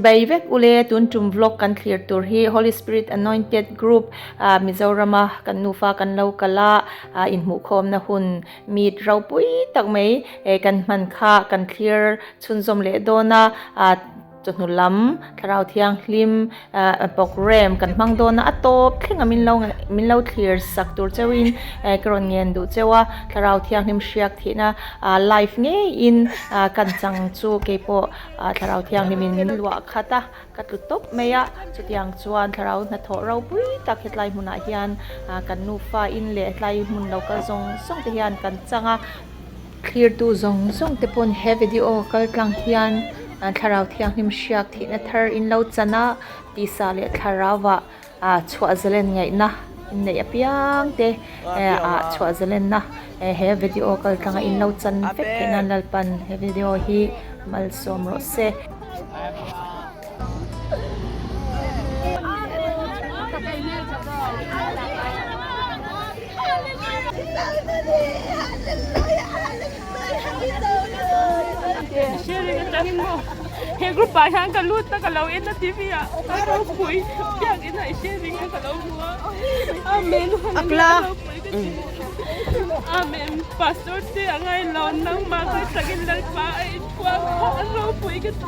Chibai vek ule tun tum vlog kan thlir tur hi Holy Spirit Anointed Group Mizorama kan nufa kan lo kal a, inhmuhkhawmna hun meet ropui tak mai kan hman kha kan thlir chhunzawm leh dawn a. Chawhnu lam Thlarau Thianghlim programme kan hmang dawn a, a tawp thleng a min lo min lo thlir sak tur chauhin ka rawn ngen duh cheu a, Thlarau Thianghlim hriak thihna live ngeiin kan chang chu keipawh Thlarau Thianghlimin min luah khat a, ka tlu tawp mai a, chutiang chuan Thlarau hnathawh ropui tak hetlai hmunah hian kan nufa in leh hetlai hmun lo kal zawng zawng te hian kan chang a. Thlirtu zawng zawng te pawn he video kal tlang hian Thlarau Thianghlim hriak thihna thar in lo chan a, tisa leh thlarau ah chhuah zalen ngaihna in neih apiang te ah chhuah zalenna he video kal tlanga in lo chan vek theih nan Lalpan he video hi malsawm rawh se. He group ah hian ka lut a ka lo en a tv ah ka ropui biakin ah i sharing a ka lo hmu a amen ropui ka ti amen pastor te a ngailo nangmah ka takin lalpa a inpuang kha a ropui ka ti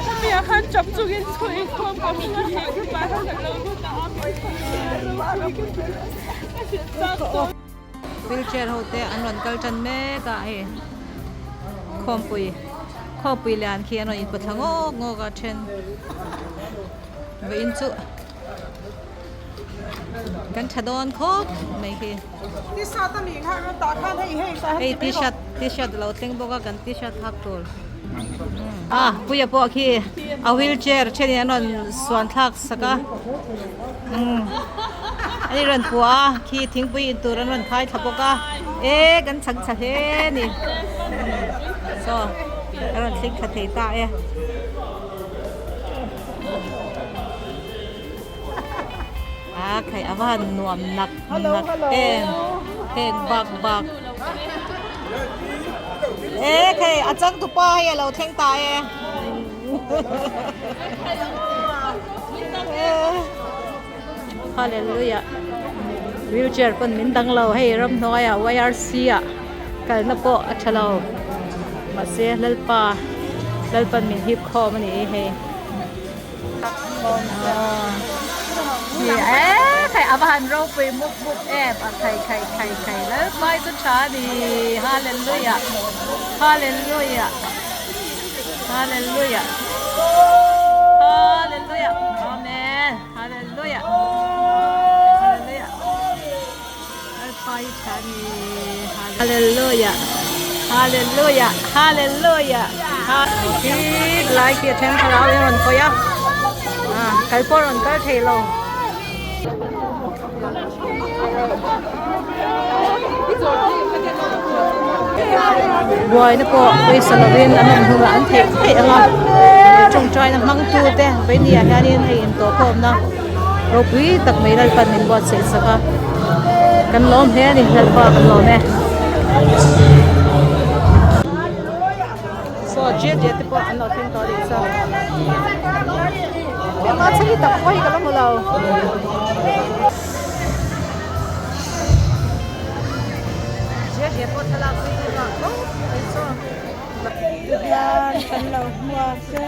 Hemi ah khan chap chungin chhuah inkhawm ka hmang a he group ah hian ka lo lut a amen ropui ka ti ka hrilh chak dawn. Wheelchair ho te an rawn kal tan mek a hei khawmpui khawmpui lian khi an rawn inpawt thla ngawk ngawk a then vawiin chu kan tha dawn khawp mai khi hei t-shirt t-shirt a lo thleng bawk a kan t-shirt hak tur ah puia pawh khi a wheelchair thenin an rawn suan thlak sak a umm an in rawn puah a khi thingpui in tur an rawn khai thla bawk a e kan chhang tha hle a ni saw a rawn thleng thla thei ta e. A khai a va han nuam nak nak em heng bak bak e khai a changtupa hei a lo thleng ta e hallelujah wheelchair pawn min dang lo hei ramhnuaiah yrc ah kalna pawh a tha lo mahse lalpa lalpan min hip khawm a ni hei. Khai a va han ropui mup mup em a khai khai khai khai lalpai chu tha a ni hallelujah hallelujah hallelujah hallelujah amen hallelujah hallelujah lalpai tha a ni hallelujah hallelujah hallelujah khi lai khi a then thlarau in a rawn khawih a ah kal pawh a rawn kal thei lo. Buaina pawh pawisa lovin an awm hnungah an theih theih ang a tawngtaina hmangtu te vawinia hianin hei intawhkhawmna ropui tak mai Lalpan min buatsaih sak a kan lawm hle a ni Lalpa kan lawm e. Saw je je te pawh an lo thleng tawh a nih chuan engmah chhe hi tak pawh hi ka la hmu lo. Je je pawh thlalak zui tur ah khawp mai saw. Tihian kan lo hmuak e.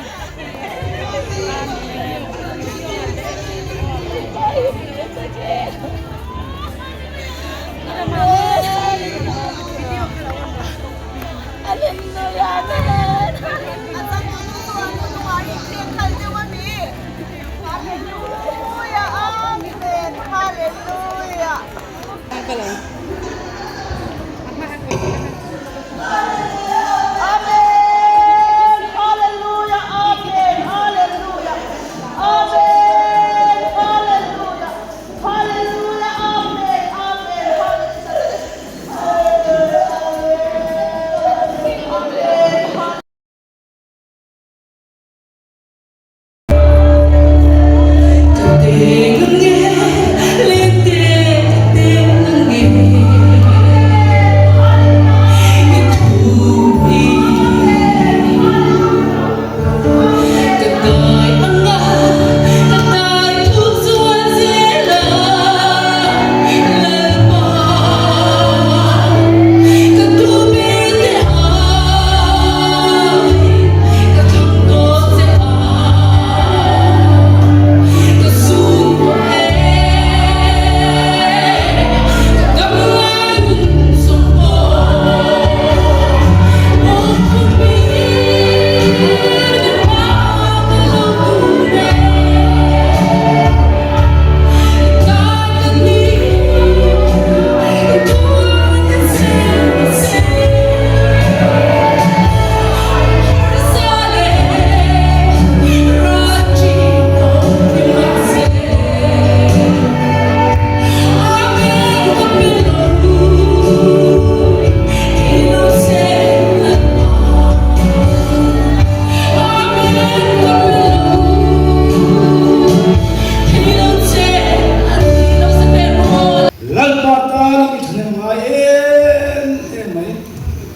em em mai.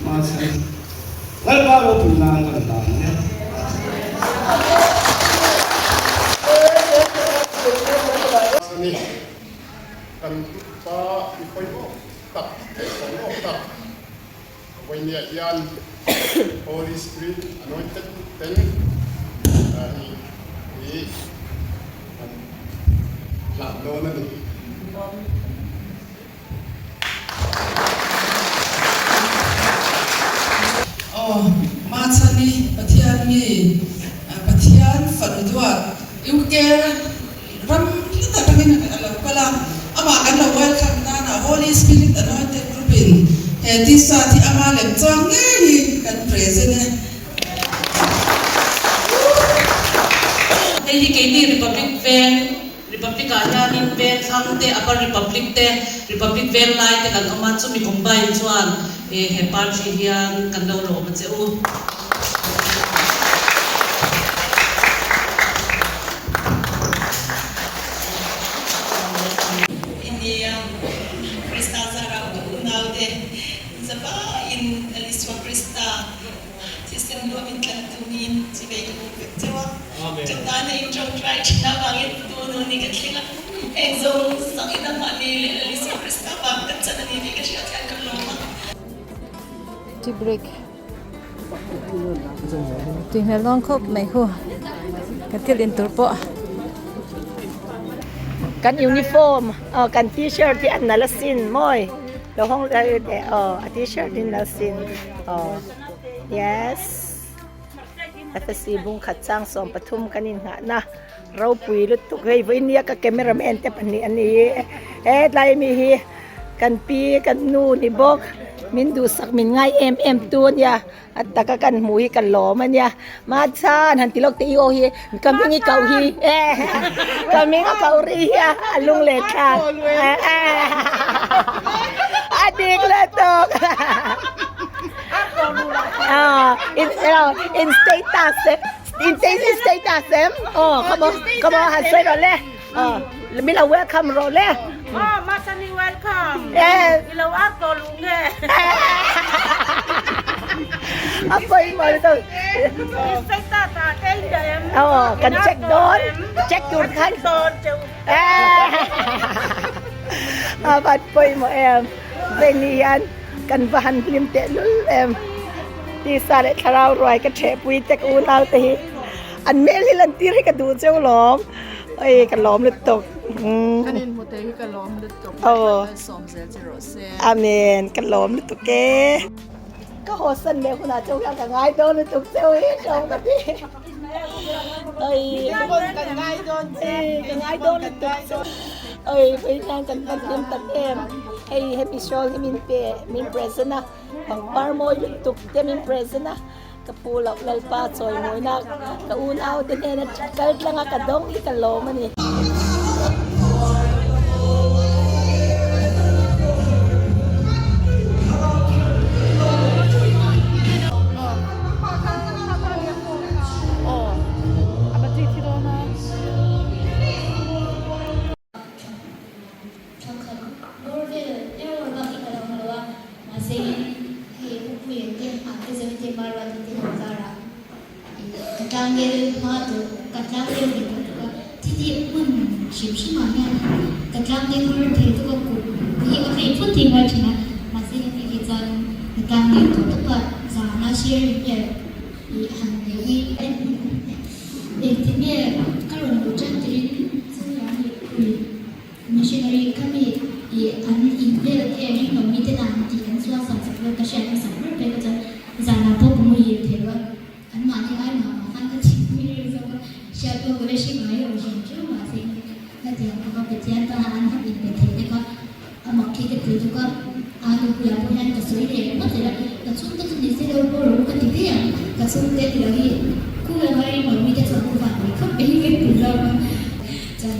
Mahse, Lalpa ropui nan kan hlan e. A ni. Kan pa i pawimawh tak, theih pawimawh tak vawinia hian Holy Spirit Anointed ten hi hi an hlan dawn a ni. Aw, Machhani Pathian mi, Pathian fanu duat UK ram hla tak atangin a lo kal a, amah kan lo welcome nana Holy Spirit Anointed Group in he t-shirt hi ama lem chuang ngei hi kan present e. Hei hi keini Republic Veng Republic ah hianin veng thlang te, Upper Republic te, Republic veng lai te kan awm a, chumi combine chuan he party hian kan lo lawm a che u. India, Krista zarau ka unaute zavaiin Lal Isua Krista thisen luam in tlan tumin chivei ka buk vek cheu a. Chutana in tawngtai thin avangin tunu ni ka thleng a, heng zawng zawng in amah ni leh Lal Isua Krista vang kan chan a ni tih ka hriat hian ka lawm a. Tea break tui hmel dawn khawp mai hu ka thil in tur pawh. Kan uniform aw kan t-shirt hi a nalh asin mawi lo hawng teh aw a t-shirt hi nalh asin aw yes. FSC bung khat chang 13 kan inngahna ropui lutuk hei vawinia ka cameraman te pahnih an ni hi hetlai mi hi kan pi kan nu ni bawk min duhsak min ngai em em tu ania a taka kan hmuh hi ka lawm ania Machhan han ti lawk teh i aw hi ka hming i koh hi ka hming a koh ri hi a lung leh thlak a dik lutuk. In in status in status em oh come on come on han sawi rawh le oh min lo welcome rawh le oh Machhani welcome yes i lo ar tawh luh nge a pawimawh lutuk in status ah te in dah em oh kan check dawn check tur khan a van pawimawh em veni hian Kan va han hlim tehlul em. Tisa leh thlarau ruai ka thehpui te ka unau te hi an hmel hi lan tir hi ka duh cheu lawm. Oi ka lawm lutuk. Kan inhmu te hi ka lawm lutuk. Aw. Sawm zel chi rawh se. Amen. Ka lawm lutuk e. Ka haw san leh hunah cheu hian ka ngai dawn lutuk cheu hi hrehawm ka ti. Oi. Kan ngai dawn che. Ka ngai dawn lutuk cheu. Oi vawiin kan va hlim tak em. Hei hemi shawl hi min pe min present a pangpar mawi lutuk te min present a ka pu loh Lalpa chawimawina ka unau te hnena kal tlang a ka dawng hi ka lawm a ni. Thangkhat bawr vel erawh bak hi ka lo hmu lo a, mahse in hei Pupuia te, Ate Zoe te, Maruati te ho karah ih ka tlangel hma tawh, ka tlangel ve tawh tuk a, thiti hmun hrim hrim ah hian ka tlangel hur thei tuk a, kut hi ka phei phut thei ngai thin a, mahse heti hi chuan ka tlangel tawh tuk a, zana sharing vel ih han neih hi Engtinge ka rawn luh tan tirin Chutiang leh pui missionary kha mi ih an in vel te ring lo mi te dan tih an sual sak sak vel ka hriat hmasak ber pek a chuan zanah pawh ka muhil thei lo a, an mahni ai mah mah khan ka chhip mai reng zawk a, hriat pawh ka la hre ngai lo hrim hrim mahse hetiang kha Pathian tana an han inpe thei te kha A mak khi ka ti tuk a, a nupuiah pawh hian ka sawi leh ringawt leh a, ka chhungte chu ni se lo pawh rawh u ka ti daih ang, ka chhungte ti lo hi khu lama ring lo mite chuan u van nei khawp mai hi ka ti zawk a, chuan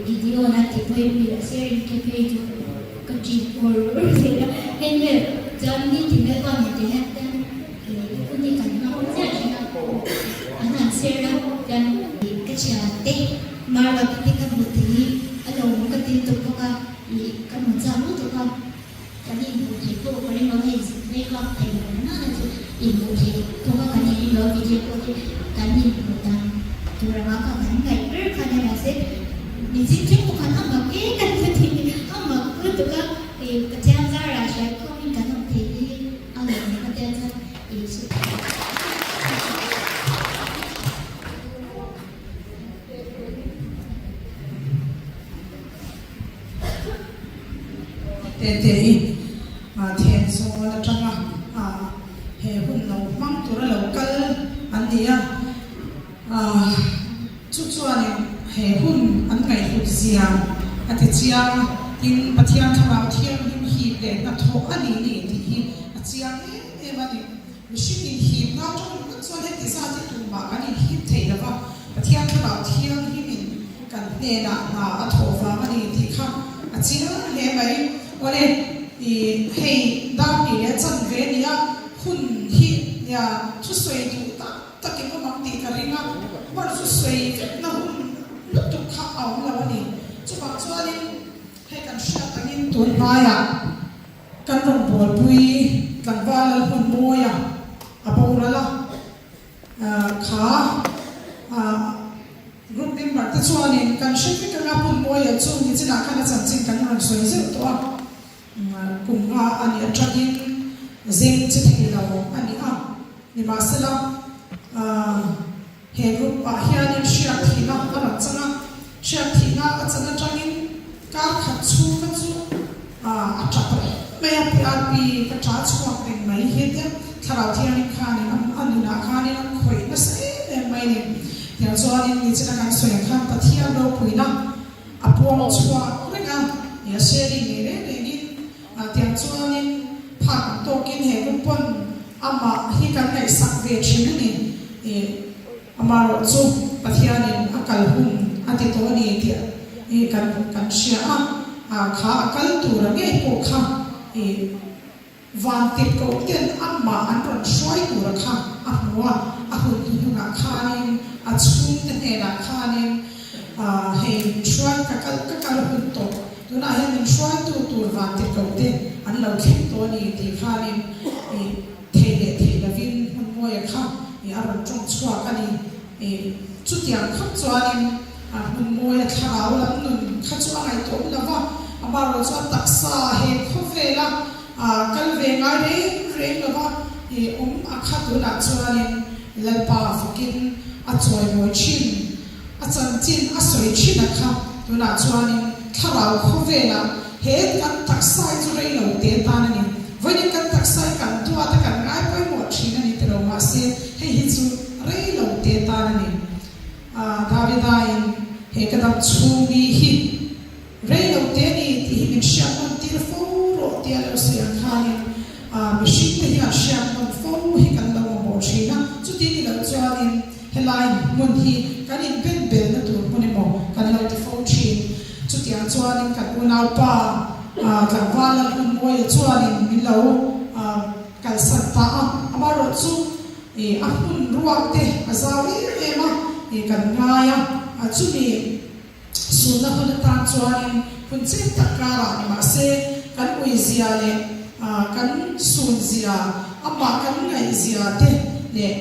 video na tih pawh hi mi a sharing te phei chu ka ṭih awr awr zel a, hei nge chuan nitin leh pa nen te hian tan hun hi kan hmang chiah thin a, an han share a chuan ka thiante Marwati te ka hmu thei hi a lo ka ti tuk bawk a. Ih ka hmu chak lutuk a, Kan inhmuh theih pawh ka ring lo, hei vei vak theih loh na nana chu inhmuh theih pawh kha kan inring lo, video call hi kan inhmuh dan tur anga kha kan ngaih ber kha nia mahse miching thleng pawh khan a mak e kan la ti a mak lutuk a, ih Pathian zarah hriat khawmin kan awm theih hi a lawm ka tia chuan ih chu. Tete i then zawl atanga he hun lo hmang tura lo kal an ni a, chu chuanin he hun an ngaihhlut zia a ti chiang a, tin Pathian Thlarau Thianghlim hip leh hnathawh a ni ni tih hi a chiang em em a ni. Mihring inhipna atang ringawt chuan heti zat hi tumah kan inhip thei lo va, Pathian Thlarau Thianghlimin kan hnenah hna a thawh vang a ni tih kha a chiang hle mai. Awle, i hei dar hnih leh a chanve a nia, hun hi nia thusawi duh tak takin awm ang tih ka ring a, hmar chu sawi vekna hun lutuk kha a awm lo a ni. Chuvang chuanin hei kan hriat angin tun hmaiah, Kan rawngbawlpui tlangval lal hmun mawia a boral a, kha group member te chuanin kan hre vek anga hmun mawia chu nichinah khan a chanchin kan rawn sawi zeuh tawh a, kum nga a nih atangin zeng che thei lo a ni a, nimahsela he group ah hianin hriat thihna a rawn chang a, hriat thihna a chan atangin kar khat chhung kha chu a tap reng mai a, PRP ka ta chhuak reng mai hi tia thlarau thiangin khanin a nunah khanin a khawih nasa em em mai a ni. Tiang chuanin nichina kan sawi ang khan Pathian ropuina a puang chhuak reng a, a sharing ngei reng rengin tiang chuanin phak ang tawkin he group pawn Amah hi kan ngaihsak ve thin a ni. Ih, amaherawh chu Pathianin a kal hun a ti tawh a ni tih ih kan kan hria a. Ah, kha a kal tura ngei pawh kha ih van tirhkoh ten amah an rawn hruai tura kha a hmu a. A hun hnuhnungah khanin a chhungte hnenah khanin ah hei min hruai ka kal ka kal hun tawh Tunah hian min hruaitu tur van tirhkoh te an lo thleng tawh a ni tih khanin ih thei leh thei lovin hmun mawia kha ih a rawn tawng chhuak a ni. Ih chutiang khawp chuanin a hmun mawia thlarau lam nun kha chu a ngaihtuahawm lo va, amaherawh chu a taksa he khawvela ah kal ve ngai reng reng lo va ih awm a kha tunah chuanin Lalpa fakin a chawimawi thin. A chanchin a sawi thin a kha, tunah chuanin thlarau khawvelah he kan taksa hi chu rei lo te tan a ni. Vawiin kan taksa hi kan duat a, kan ngai pawimawh thin a ni tilo, mahse hei hi chu rei lo te tan a ni. Davidain he ka dam chhung ni hi rei lo te a ni tih hi min hriat nawn tir fo rawh tia lo sawi ang khanin mihring te hian hriat nawn fo hi kan lo mamawh thin a, chuti ni lo chuanin Helai hmun hi kan inben belna tur hmun emaw kan lo ti fo thin. Chutiang chuanin kan unaupa tlangval Lalhmunmawia chuanin min lo kalsan ta a, amaherawh chu a hmun ruak te a zau em em a, kan ngai a, chumi Sunna hun atan chuanin hun chep tak karah ni mah se, kan uizia leh kan sunzia, amah kan ngaihzia te leh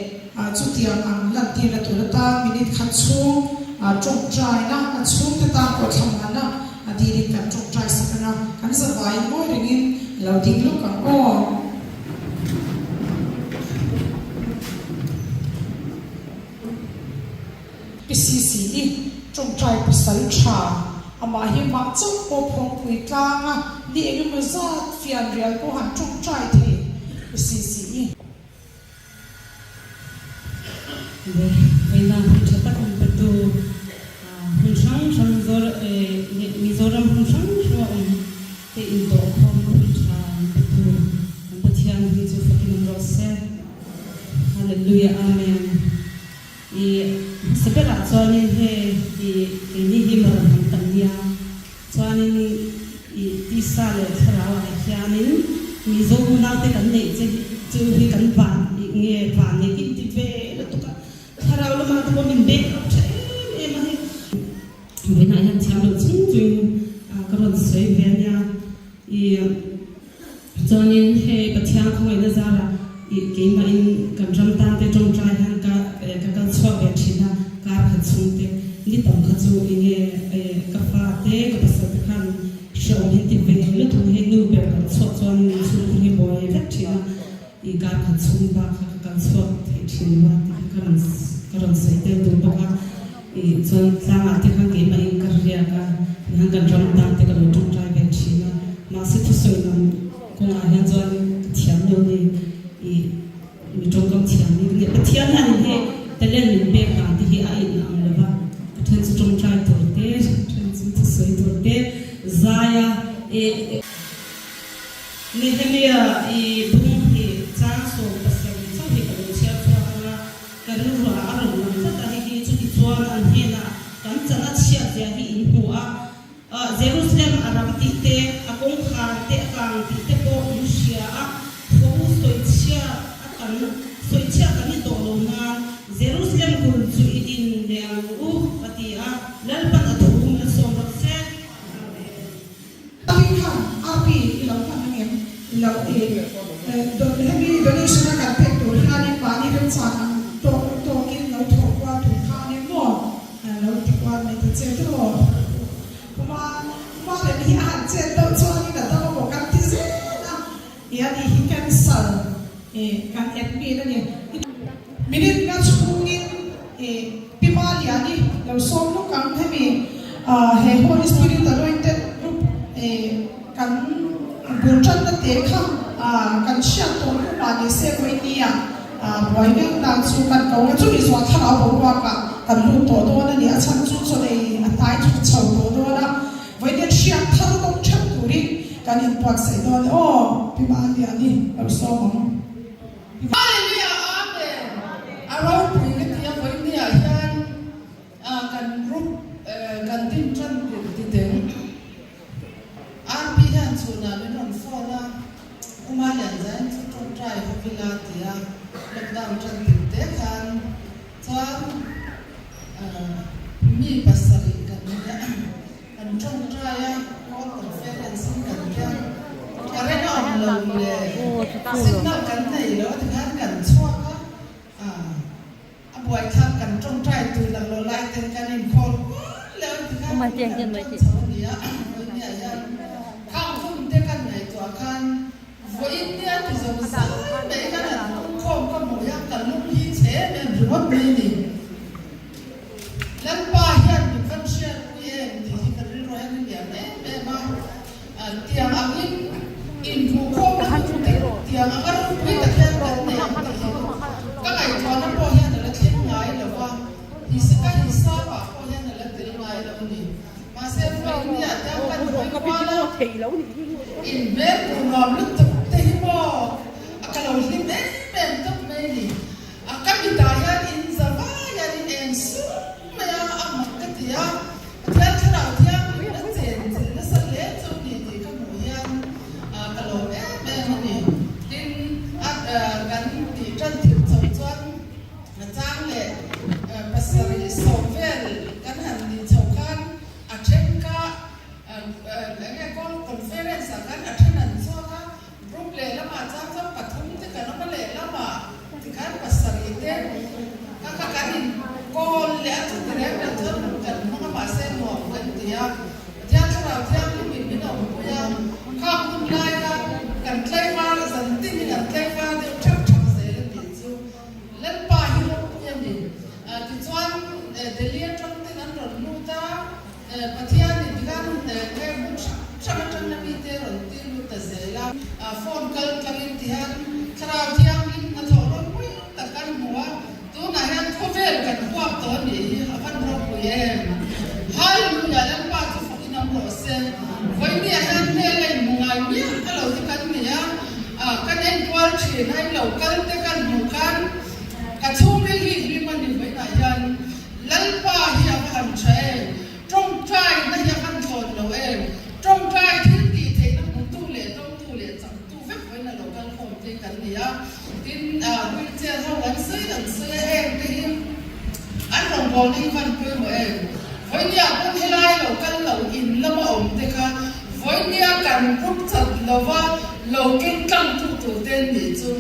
chutiang ang lantirna tur atan minute khat chhung tawngtaina, a chhungte tan pawh thlamuanna a dilin kan tawngtai sak ang a, kan zavaiin ngawi rengin lo ding lawk ang aw. PCC i tawngtai pasal tha, amah hi mah chauh pawh phawngpui tlang a, ni engemaw zat fian rial pawh han tawngtai thei PCC i. Vawiina hun tha tak min petu hun hrang hrang Mizoram hun hrang hrang a awm te indawhkhawm hun tha min petu kan Pathian hi chu fakin awm rawh se. Hallelujah Amen. I hmasa berah chuanin hei i keini hi maran han tam nia, chuanin i tisa leh thlarau ah hianin Mizo unaute kan neih che hi chu hi kan van i nge van nei in ti ve lutuk a, thlarau lamah te pawh min back up tha em em a hei. Vawiinah hian thiam loh chung chungin ka rawn sawi ve ania i. hmasa te khan hrehawm hi ti ve lutuk hei nu ber kan chhuak chuan chhungkhur hi buai vek thin a, i kar khat chhung bak kha ka kal chhuak thei thin lo a tih kha ka rawn ka rawn sawi tel duh bawk a, i chuan tlangah te khan keimah in ka riak a, tihian kan ram tan te ka lo tawngtai ve thin a, mahse thusawi lam kawngah hian chuan ka thiam lo ni i. Mi tawngkam thiam hi nge Pathian hianin hei talent min pek dan te hi a in ang lo va, a then chu tawngtai tur te, a then chu thusawi tur te, zaia e. Nehemia i bung hi chang 17 chauh hi ka lo chhiar chhuak ang a, ka rilruah a rawn lang tlat a, hei hi chuti chuan an hnenah kan chan a chhiat zia hi in hmu a, Jerusalem a ram tih te, a kawngkhar te a kang tih te pawh in hria a, tho sawichhia a kan sawichhia kan ni tawh lo nan Jerusalem kulh chu i din leh ang u, a ti a, Lalpan a thu malsawm rawh se. Amen. Api khan Api i lo hman angem? I lo i hemi donation a kan pek tur hianin mahni remchang ang tawk tawkin lo thawh kual tur kha a ni maw? Lo ti kual mai ta che tawh. Kuma kuma lem hi a han chet deuh chuanin a dam a maw kan ti zel a, i ani hi cancer i kan admit a ni. Minute nga chhungin i Pi Maliani lo sawm lawk ang hemi he Holy Spirit Anointed Group i kan bul tanna te kha kan hriat tawh hnu mah ni se vawinia buai vek dan chu kan ko a, chumi zual thlarau boruakah kan lut tawh dawn a ni, a chhan chu chawlei a hnai thut chho tawh dawn a, vawinia hriat thar dawng theuh turin kan inbuatsaih dawn e aw Pi Maliani lo sawm ang. Hallelujah Amen a ropui ka ti a vawinia hian kan group kan din tan tirh ti teng. RP hian chhunah min rawn phone a, U Malian Zain chu tawngtai ho ila ti a, lockdown tan tirh te khan chuan mi pasarih kan nia, kan tawngtai a, call conference in kan tia, current a awm lo leh signal kan nei lo a ti khan kan chhuak a, A buaithlak kan tawngtai tui lang lo lai ten kan inkhawr kual leh ang tikhan hun kan tan chho a ni a, vawinia hian khang hun te kan ngaihtuah khan vawiin nia ti zo zai mai kan han pungkhawm ka hmuh hian ka lung hi chhe em em ringawt mai a ni. Lalpa hian min van hriatpui em tih hi ka rilru hian a lian em em a, tiang angin inhmuhkhawmna hun te tiang anga ropui tak hian kan nei ang tih hi ka ngaihtuahna pawh hian a la thleng ngai lo va, ka hisapah pawh hian a la tel ngai lo a ni. Mahse, vawinia tiang kan hawi kual a, inhmel tur nuam lutuk te hi maw a ka lo hlim em em tawp mai a ni. A ka mitah hian in za vai hian in eng sum mai a, a mak ka ti a, Pathian thlarau thianghlim a chen chilh nasa hle chu ni tih ka hmuh hian ka lawm em em a ni. Tin, a kan tih tan thil chho chuan chang leh pasarih sawm vel kan han nih chho khan a then kha eng nge call conference ah khan a then an chhuak a, Group lehlamah chuan chuan pathum te kan awm a lehlamah tikhan pasarih te ka kha kan in call leh a chuti reng reng chuan hun kan hmang a mahse nuam kan ti a Pathian thlarau thianghlim in min awmpui a khang hun lai kha kan tlaivar zan tin in an tlaivar deuh thak thak zel a tih chu Lalpa hi ropui a ni tichuan Delhi atang ten an rawn lut a. Pathianin tikhan he hmun hrang hrang atangna mite rawn tir lut ta zel a, phone kal tlangin tihian Thlarau Thianghlim hnathawh ropui tak kan hmu a, tunah hian khawvel kan huap tawh a nih hi a van ropui em! Hallelujah Lalpa chu fakin awm rawh se. Vawinia hian hmel a inhmu ngai miah a lo te kan ni a, kan enkual thin a, in lo kal te kan hmuh khan ka chhungril hi hlim a ni vawiinah hian. Lalpa hi a va han tha em? Tawngtaina hi a han thlawn lo em? Tawngtai thil tih theihna hmutu leh dawngtu leh chaktu vek vawiin a lo kal khawm te kan ni a. Tin, wheelchair ho an sawi an sawi a, heng te hi an rawngbawlna hi van pawimawh em? Vawinia pawn helai lo kal lo in lama awm te kha vawinia kan group chat lova lo keng tlangtu tur te an nih chu.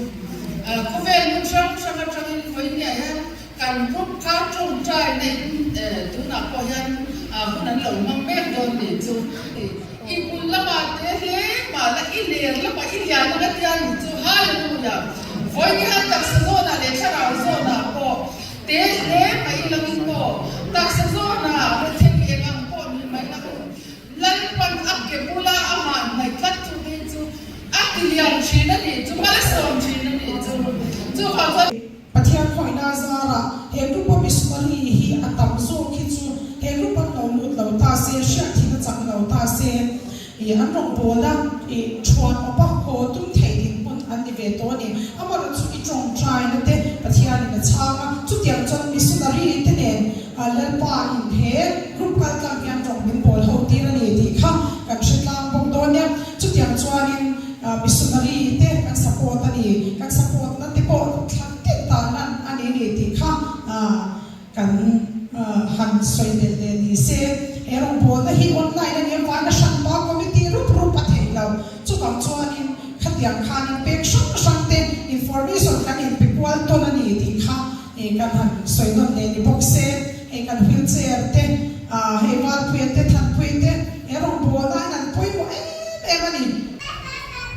Khawvel hmun hrang hrang atangin vawinia hian. Kan group kha tawngtai na in tunah pawh hian hun an lo hmang mek dawn ni chu. I bul lamah te hle mah la i ler lamah i lian anga tia ni chu Hallelujah! Vawiin hian taksa zawnah leh thlarau zawnah pawh te hle mah i langin maw taksa zawnah rethei eng ang pawh ni mai la u Lalpan a ke bula amah hnaih tlat chu te chu a ti lian thin a nih chu malsawm thin a nih chu chuvang chuan Pathian khawihna zarah he group a missionary hi a tam zawk hi chu he group an lo lut lo ta se, hriat thin a chak lo ta se, ih an rawngbawlna ih thuan awp a haw tum theih dinhmun an ni ve tawh a ni. Amaherawhchu i tawngtaina te Pathianin a chhang a, chutiang chuan missionary te nen Lalpa in he group kal tlang hian rawng min bawl ho tir a ni tih kha kan hre tlang bawk dawn nia. Chutiang chuanin missionary te kan support a ni, kan support na te pawh thlan tin tan lan a ni ni tih kha kan han sawi tel leh ni se. He rawngbawlna hi online a nia, vaina hran pa committee rup rup a theih lo. Chuvang chuanin khatiang khanin pek hrang hrang te information kan inpe kual tawn a ni tih kha Hei kan han sawi nawn leh ni bawk se, hei kan wheelchair te, hei Valpuia te, Thanpuia te, he rawngbawlna hian an pawimawh em em a ni.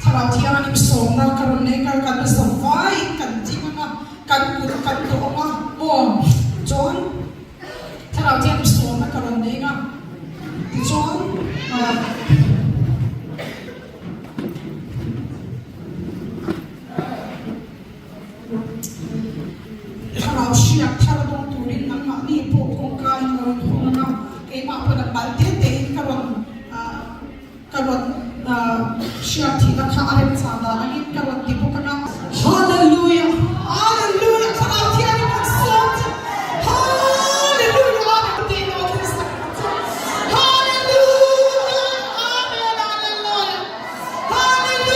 Thlarau Thianghlim sawmna ka rawn nei kar kan la zawm vaiin kan ding ang a, kan kut kan dawh ang a, aw chuan Thlarau Thianghlim sawmna ka rawn nei ang a, tichuan ah. Thlarau hriat thar dawng turin nangmahni pawh kawngka in ka rawn hawng ang a, keimah pawn a mal te tein ka rawn ka rawn hriat thihna kha a remchang dan angin ka rawn ti bawk ang a. Hallelujah Hallelujah Thlarau Thianghlim kan sawm che Hallelujah Amen tih lo thil sak ang che Hallelujah Amen Hallelujah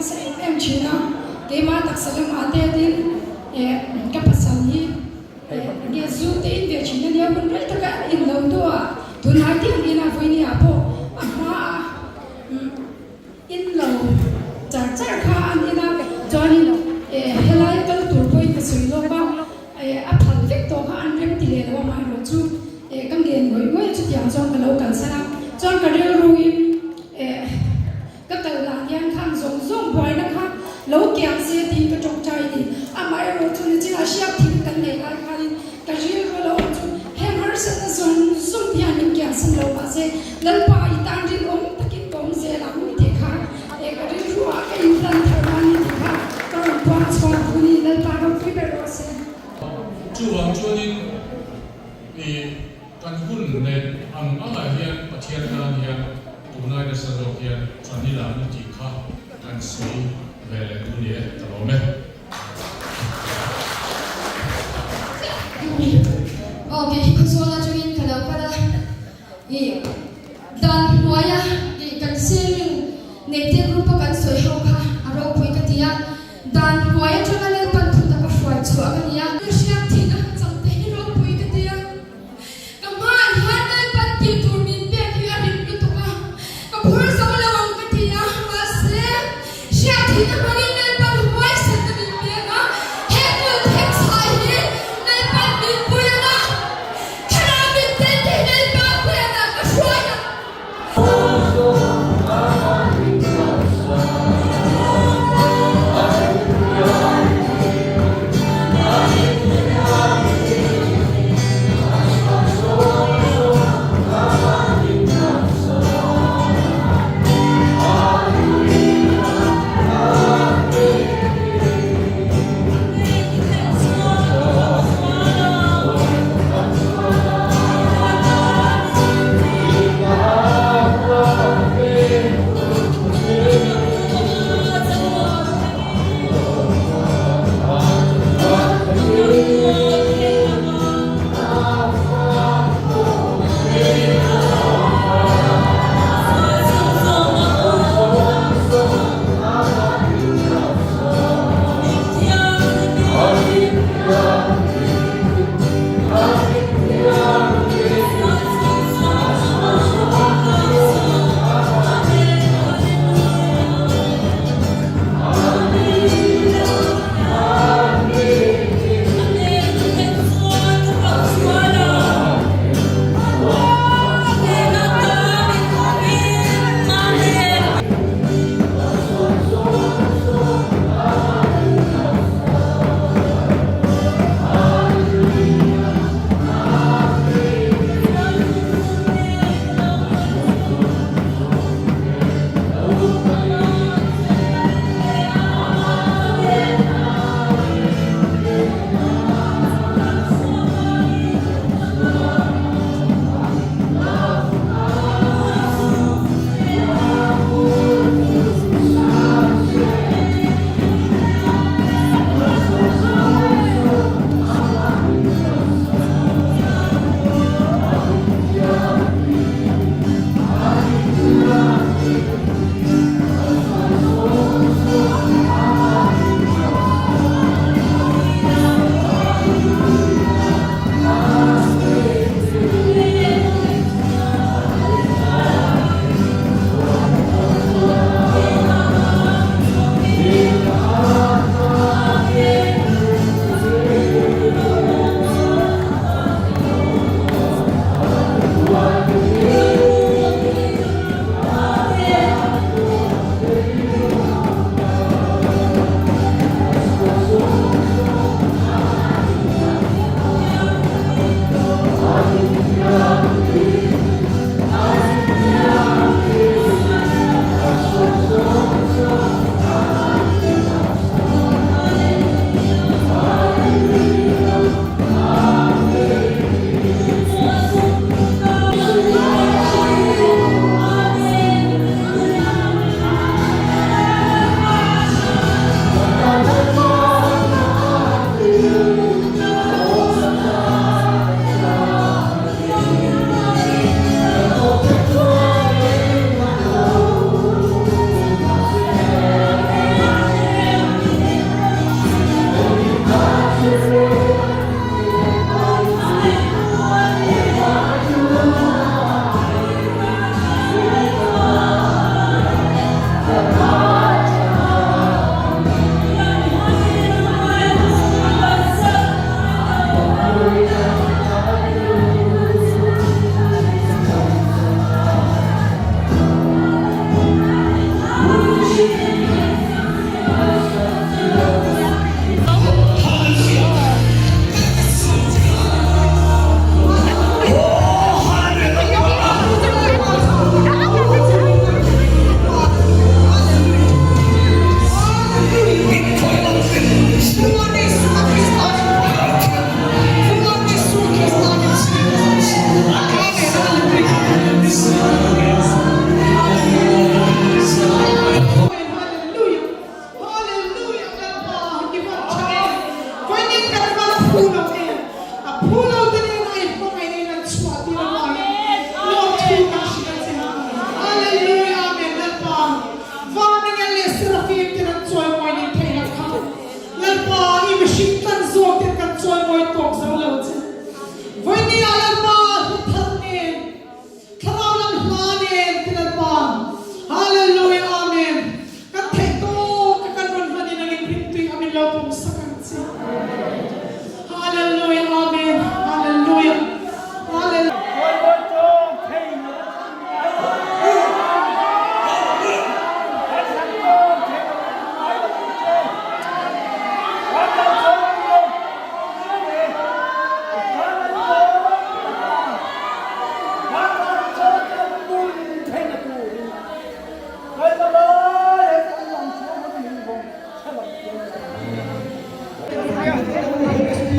nasa em em thin a, keimah taksa lamah te tin eh ka pasal hi eh enge zu te in ve thin a nia hun rei taka in lo hnuah tunlai te ang ina vawinia pawh a hma a umm in lo char char kha an in a chuanin eh helai kal tur pawhin ka sawi lawk a eh a phal vek tawh kha an rem ti leh lo amaherawh chu eh ka ngen ngawih ngawih a chutiang chuan ka lo kalsan a chuan ka rilruin eh Ka kal lah hian khang zawng zawng buaina kha lo kiang se tiin ka tawngtai a ni. Amaherawh chu nichinah hriak thil kan neih lai khanin ka rilru lo awm chu heng harsatna zawng zawng te hian min kiangsan lo mahse Lalpa i tan rinawm takin ka awm zel ang tih kha eh ka rilruah ka inhlan thar a ni tih kha ka rawn puang chhuak duh a ni. Lalpa ropui ber rawh se. Chuvang chuanin i Kan hun leh ang angah hian Pathian tan hian tunlai nasa zawk hian ṭan i la ni tih kha kan sawi ve leh duh ni e, ka lawm e. Aw kei hi khawzawl atangin ka lo kal a, i dan hnuaia i kan sharing nei te group a kan sawi ho kha a ropui ka ti a, dan hnuai atanga Lalpan thu taka hruai chhuah ka ni a. Ka hriat theihna chang te hi ropui ka ti a. Ka hmaah hian Lalpan tih tur min pek hi a rit lutuk a, ka phur zo lo ang ka ti a, mahse, hriat theihna hmangin Lalpan huaisanna min pek a, he kut thek chhah hi Lalpan min pui ang a, thlarau min tel thei Lalpa hriatah ka hruai.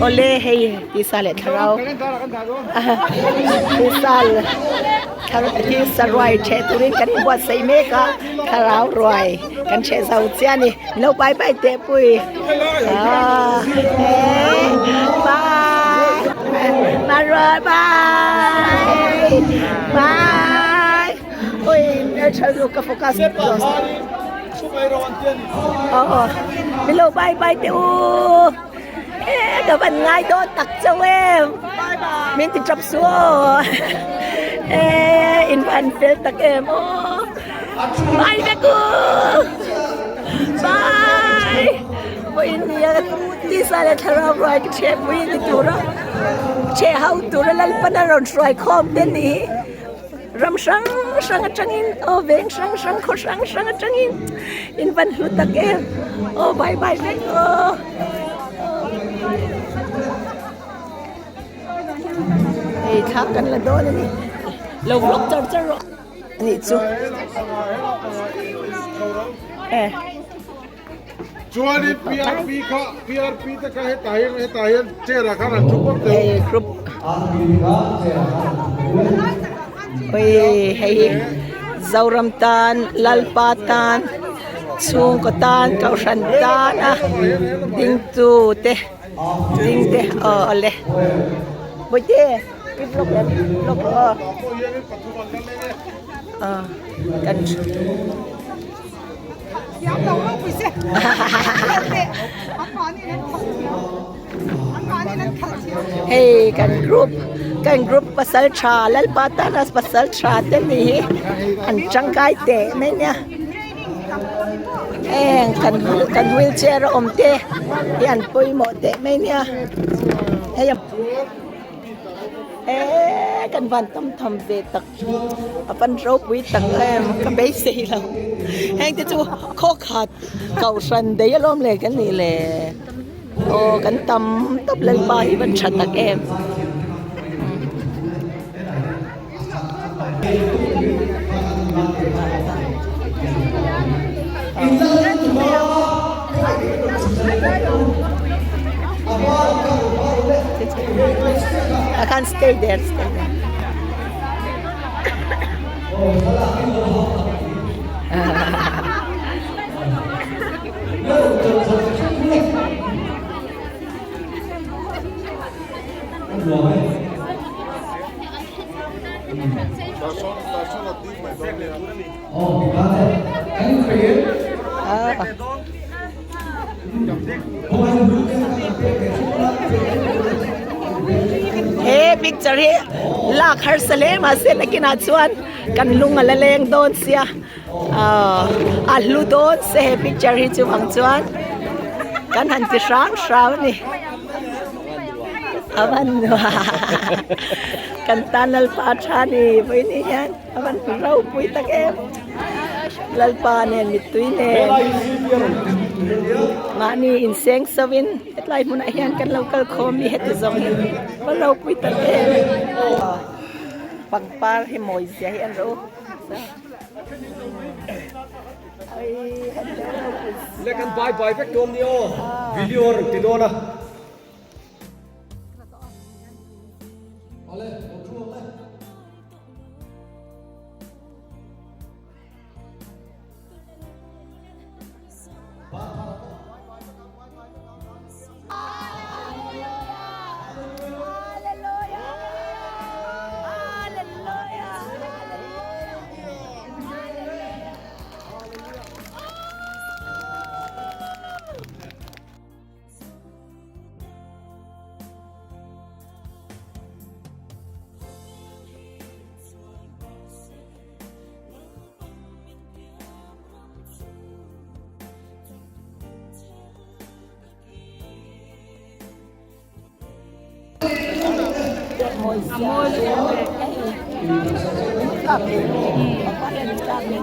Awle hei tisa leh thlarau tisa tisa ruai ṭheh turin kan inbuatsaih mek a thlarau ruai kan ṭheh zo chiah a ni lo bye bye teh pui ah bye bye bye bye ui hmelṭha lutuk ka focus aw aw min lo bye bye teh u e ka van ngai dawn tak chauh em min ti tap suh aw e in van fel tak em aw bye vek u bye vawiin nia tisa leh thlarau ruai ka chheh pui ni tura chheh ho tura Lalpana rawn hruai khawm te ni hi. Ram hrang hrang atangin aw veng hrang hrang khaw hrang hrang atangin in van hlu tak em aw bye bye vek aw hei thla kan la dawn a ni lo vlog char char rawh anih chu e Chuanin PRP kha PRP te kha hetah hian hetah hian chair ah khan an thu bawk teh Hei group Oi hei hi Zoram tan Lalpa tan chhungkaw tan Kohhran tan a dingtu te ding te aw awle Bawihte i vlog em vlog rawh aw aw kan Hei kan group kan group pasal tha Lalpa tana pasal tha te ni hi an tangkai teh mai nia heng kan kan wheelchair a awm te hi an pawimawh teh mai nia hei eee kan van tam tham ve tak. A pan ropui tak em ka beisei lo heng te chu khaw khat kohhran daih alawm le kan nih le aw kan tam tawp lalpa hi van tha tak em. I can't stay there, stay there. He picture hi lak harsa hle mahse nakinah chuan kan lung a la leng dawn sia ahh a hlu dawn se he picture hi chuvang chuan kan han ti hrang hrang a ni a van kan tan Lalpa tha ni vawiin hian a van ropui tak em. Lalpa nen mittui nen mahni inseng sawiin hetlai hmunah hian kan lo kal khawm mi heti zawng hi va ropui tak em pangpar hi mawi zia hi an ro Le kan bye bye vek dawn ni aw video a rawn ti dawn a. Awle, lo thu ang le.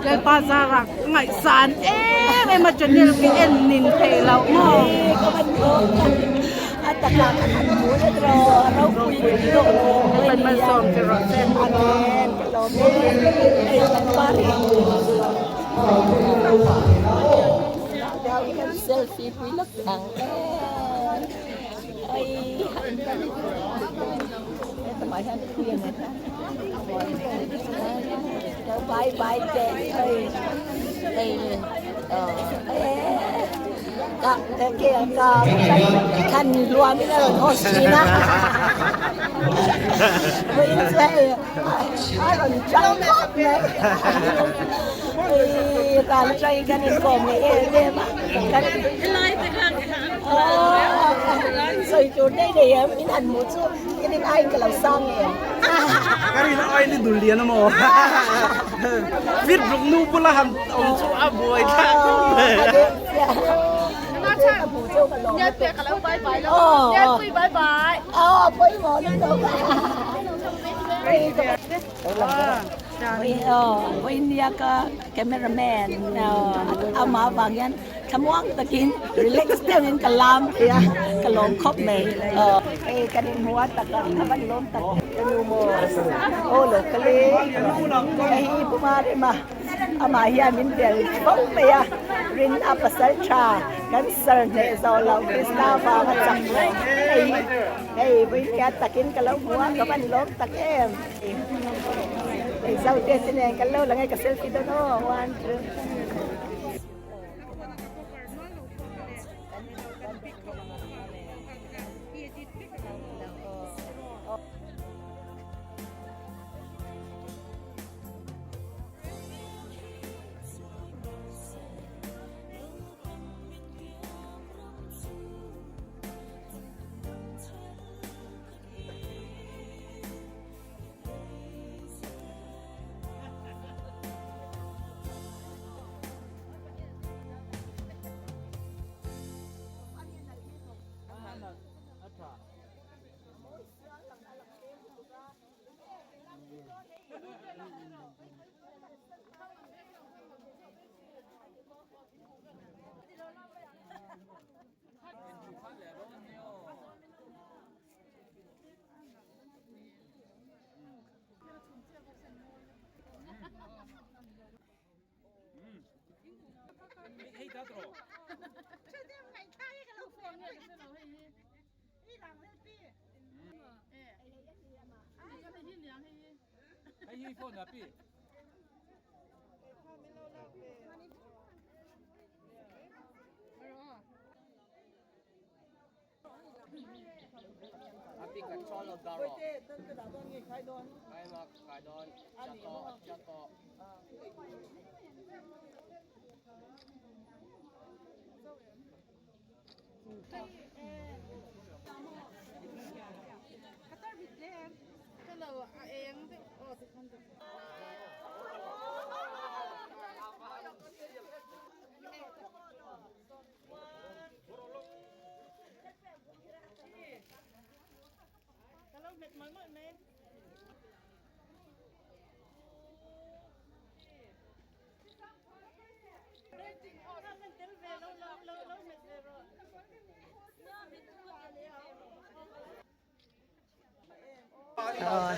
Lalpa zara ngaihsan em em a channel khi en nin theih loh maw. A taka kan han hmu let rawh a ropui lutuk Lalpan malsawm che rawh se. Amen ka lawm e hei kan pa hi selfie pui lawk ang e. Hetamah hian pui a ni a bye bye te hei hei ka ke ka khan luam in a rawn host thin a vawiin chu hei a rawn chang khawp mai hei ral atangin kan inkawm leh em em a kan sawi tur nei nei em in han hmuh chu in in aiin ka lo sang em. Ka rin aiin i dul lian a maw? Fit ruk nu bula han awm chu a buai thlak khawp mai. Vawinia ka cameraman amah vang hian thlamuang takin relax deuhin ka lam thei a ka lawm khawp mai hei kan inhmu a taka a van lawm tak ka nu maw aw lo kal e hei hi puma rema amah hian min bel fo mai a rin a pasal tha kan sar hneh zawh loh Krista vanga chak reng hei hi hei vawinia takin ka lo hmu a ka van lawm tak em hei zote te nen kan lo lang e ka selfie dawn aw one two.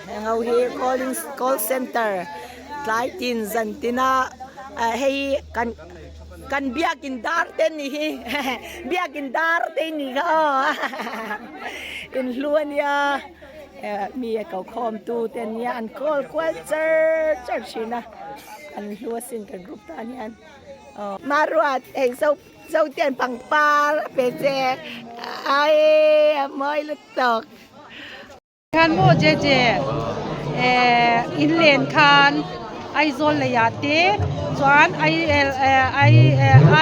Heng ho hi calling call center tlai tin zan tina hei kan kan biakin dar te ni hi biakin dar te ni kha aw in hlu ania mi a ko khawm tu te ania an call kual char char thin a an hlu asin kan group tan hian maruat hei zo Zotian pangpar a pe che ai a mawi lutuk. Khan maw Jeje eh in len khan Aizawl leiah te chuan ai ai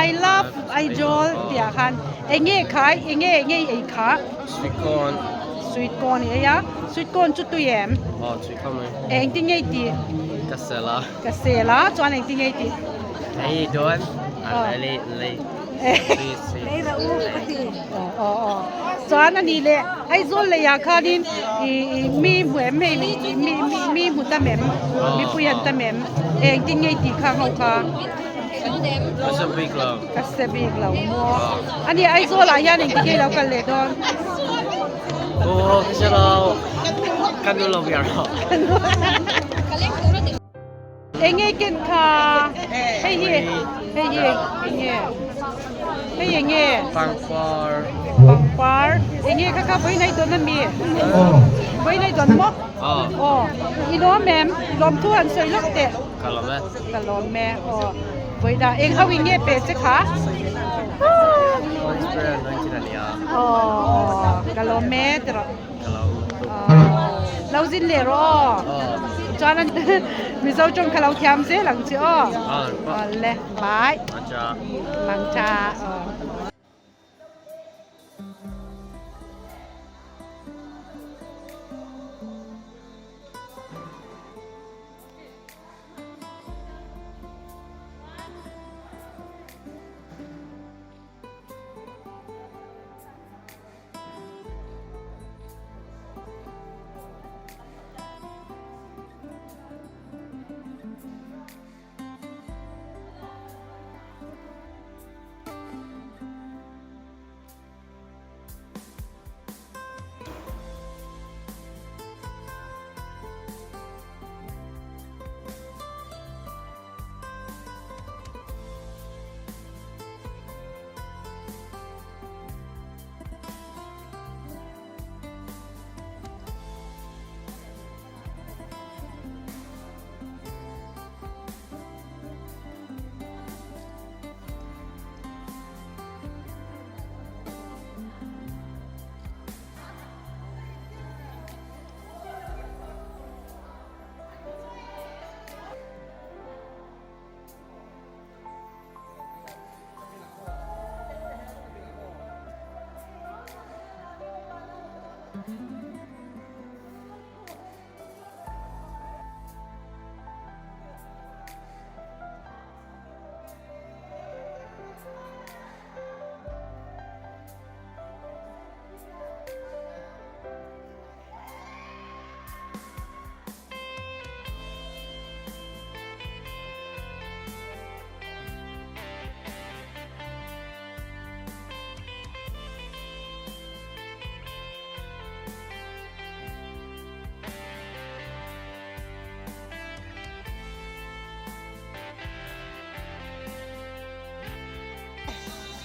I love Aizawl tih ah khan enge kha enge enge i ei kha? Sweet corn. Sweet corn i ei a, sweet corn chu tui em? Aw tui kha mai. Engtin nge i tih? Ka sel a. Ka sel a, chuan engtin nge i tih? Hei dawn, a lei lei Lei rah u ka ti. Aw aw aw. Chuan a nih leh Aizawl leiah khanin i i mi hmu em hei mi mi mi hmu tam em? Mipui an tam em? Engtin nge i tih kha ho kha? Ka se bik lo. Ka se bik lo maw? A nih Aizawlah hian engtin nge i lo kal leh dawn? Aw ka se lo. Ka nu lo viar lo. Enge ken kha hei hi hei hi enge. Hei enge? Pangpar. Pangpar. Enge kha kha vawi nei dawn ami? Vawi nei dawn maw? Aw. I lawm em? I lawm thu han sawi lawk teh. Ka lawm e. Ka lawm e. Aw. Vawi dah eng ho in nge pe che kha? Holy Spirit anointed a nia. Aw. Ka lawm e ti rawh. Ka lawm. Lo zin leh rawh aw. Chuan Mizo tawng kha lo thiam zel ang che aw. Awle bye. Mangtha. Aw.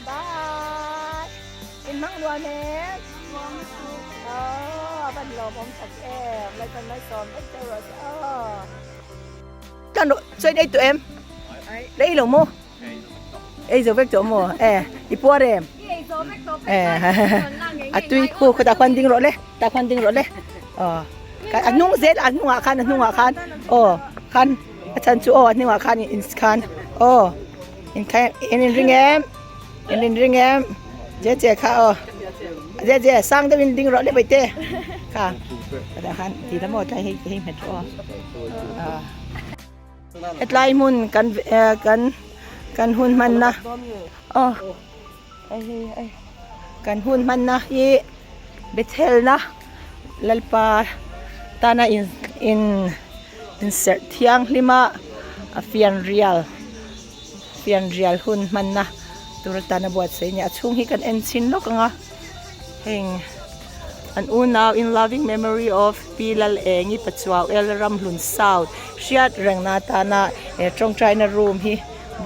Bye. In mang nuam em. Ờ, van lawm awm tak em. Lai kan mai sawm vek deuh rawh se aw. Kan sawi dei tawh em? Ei lo maw? Ei zo vek tawh maw? E, i puar em? E, a tui khu khawtah khuan ding rawh le, tah khuan ding rawh le. Aw, a hnung zel a hnungah khan a hnungah khan aw khan a chhan chu aw a hnungah khan in khan aw in kha in inring em? In inring em? Je je kha aw je je sang deuh in ding rawh le baite kha tah khan ti la maw tlai hei hei hmet rawh aw. Hetlai hmun kan kan kan hun hmanna aw kan hun hmanna hi Bethelna Lalpa tana in in inserh thianghlima a fianrial fianrial hun hmanna tur atana buatsaih a ni a chhung hi kan en chhin lawk ang a heng an unau in loving memory of Pi Lalengi Pachuau El Ramhlun South hriat rengna atana he tawngtaina room hi